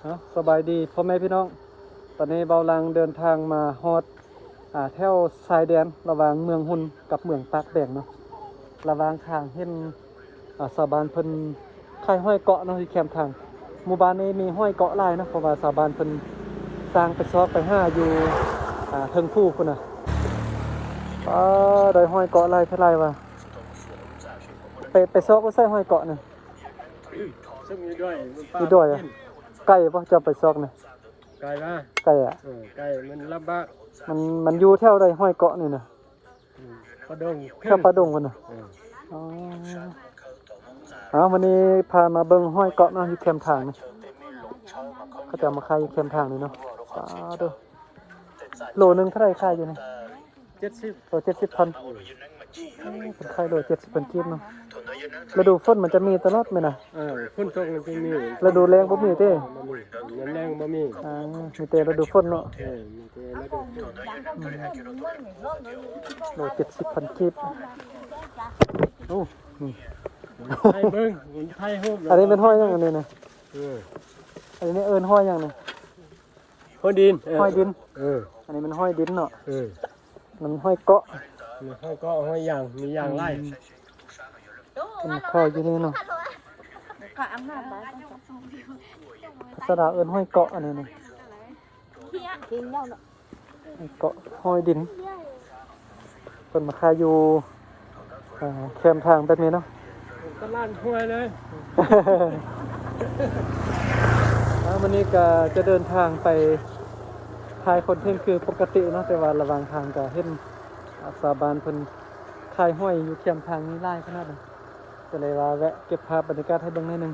ເອົາ ສະບາຍດີພໍ່ແມ່ພີ່ນ້ອງ, ຕອນນີ້ເບົາຫຼັງເດີນທາງມາຮອດ ອ່າ ແຖວຊາຍແດນລະຫວ່າງເມືອງຮຸນກັບເມືອງປາກແບງເນາະ. ລະຫວ່າງທາງເຫັນ ອ່າ ຊາວບ້ານເພິ່ນຂາຍຫອຍເກາະເນາະ ຢູ່ແຄມທາງ. ໝູ່ບ້ານນີ້ມີຫອຍເກາະຫຼາຍເນາະ ເພາະວ່າຊາວບ້ານເພິ່ນສ້າງໄປຊອກໄປຫາຢູ່ ອ່າ ເທິງພູພຸ້ນນະ. ປາ ໄດ້ຫອຍເກາະຫຼາຍເທົ່າໃດວະ. ໄປ ໄປຊອກຢູ່ໃສຫອຍເກາະນີ້? ຊຶກຢູ່ດ້ວຍ ຢູ່ດ້ວຍອະ. ໄກບໍ່ ເຈົ້າໄປຊອກນີ້? ໄກວະ? ໄກອະ. ເອີ ໄກ ມັນລຳບາກ. ມັນ ມັນຢູ່ແຖວໃດຫອຍເກາະນີ້ນະ? ອືມ ປ່າດົງ ແຖວປ່າດົງພຸ້ນນະ. ເອີ ອໍ ເອົາ ມື້ນີ້ພາມາເບິ່ງຫອຍເກາະເນາະ ຢູ່ແຄມທາງນີ້. ເຂົາເຈົ້າມາຂາຍຢູ່ແຄມທາງນີ້ເນາະ. ປາໂທ້ ໂລໜຶ່ງເທົ່າໃດຂາຍຢູ່ນີ້? ເຈັດສິບ. ໂລເຈັດສິບພັນ. ເອີ ເພິ່ນຂາຍໂລເຈັດສິບພັນກີບເນາະ. ລະດູຝົນມັນຈະມີຕະຫຼອດແມ່ນນະ? ເອີ ຝົນຕົກມັນຈະມີ. ລະດູແລ້ງບໍ່ມີເດ້? ບໍ່ມີ. ຍາມແລ້ງບໍ່ມີ. ອ່າ ມີແຕ່ລະດູຝົນເນາະ. ເອີ ມີແຕ່ລະດູຝົນ. ອືມ ໂລເຈັດສິບພັນກີບ. ໂອ້ ນີ້ ໄທເບິ່ງ ໄທຮູບ. ອັນນີ້ແມ່ນຫອຍຫຍັງອັນນີ້ນະ? ເອີ ອັນນີ້ເອີ້ນຫອຍຫຍັງນີ້? ຫອຍດິນ. ເອີ ຫອຍດິນ. ເອີ ອັນນີ້ແມ່ນຫອຍດິນເນາະ. ເອີ ມັນຫອຍເກາະ ມັນຫອຍເກາະ ຫອຍຢາງ ມີຢາງຫຼາຍ. ອືມ ເປັນຂາຍຢູ່ນີ້ເນາະ. ພາສາລາວເອີ້ນຫອຍເກາະ ອັນນີ້ນະ. ຫອຍເກາະ ຫອຍດິນ. ເພິ່ນມາຂາຍຢູ່ ເອີ ແຄມທາງແບບນີ້ເນາະ. ຕະຫຼາດຫ້ວຍເລີຍ. ເອົາ ມື້ນີ້ກະຈະເດີນທາງໄປຖ່າຍຄອນເທັນຄືປົກກະຕິເນາະ, ແຕ່ວ່າລະຫວ່າງທາງກະເຫັນ ອາ ຊາວບ້ານເພິ່ນຂາຍຫອຍຢູ່ແຄມທາງນີ້ຫຼາຍຂະໜາດເລີຍ, ກະເລີຍວ່າແວະເກັບພາບບັນຍາກາດໃຫ້ເບິ່ງໜ້ອຍໜຶ່ງ.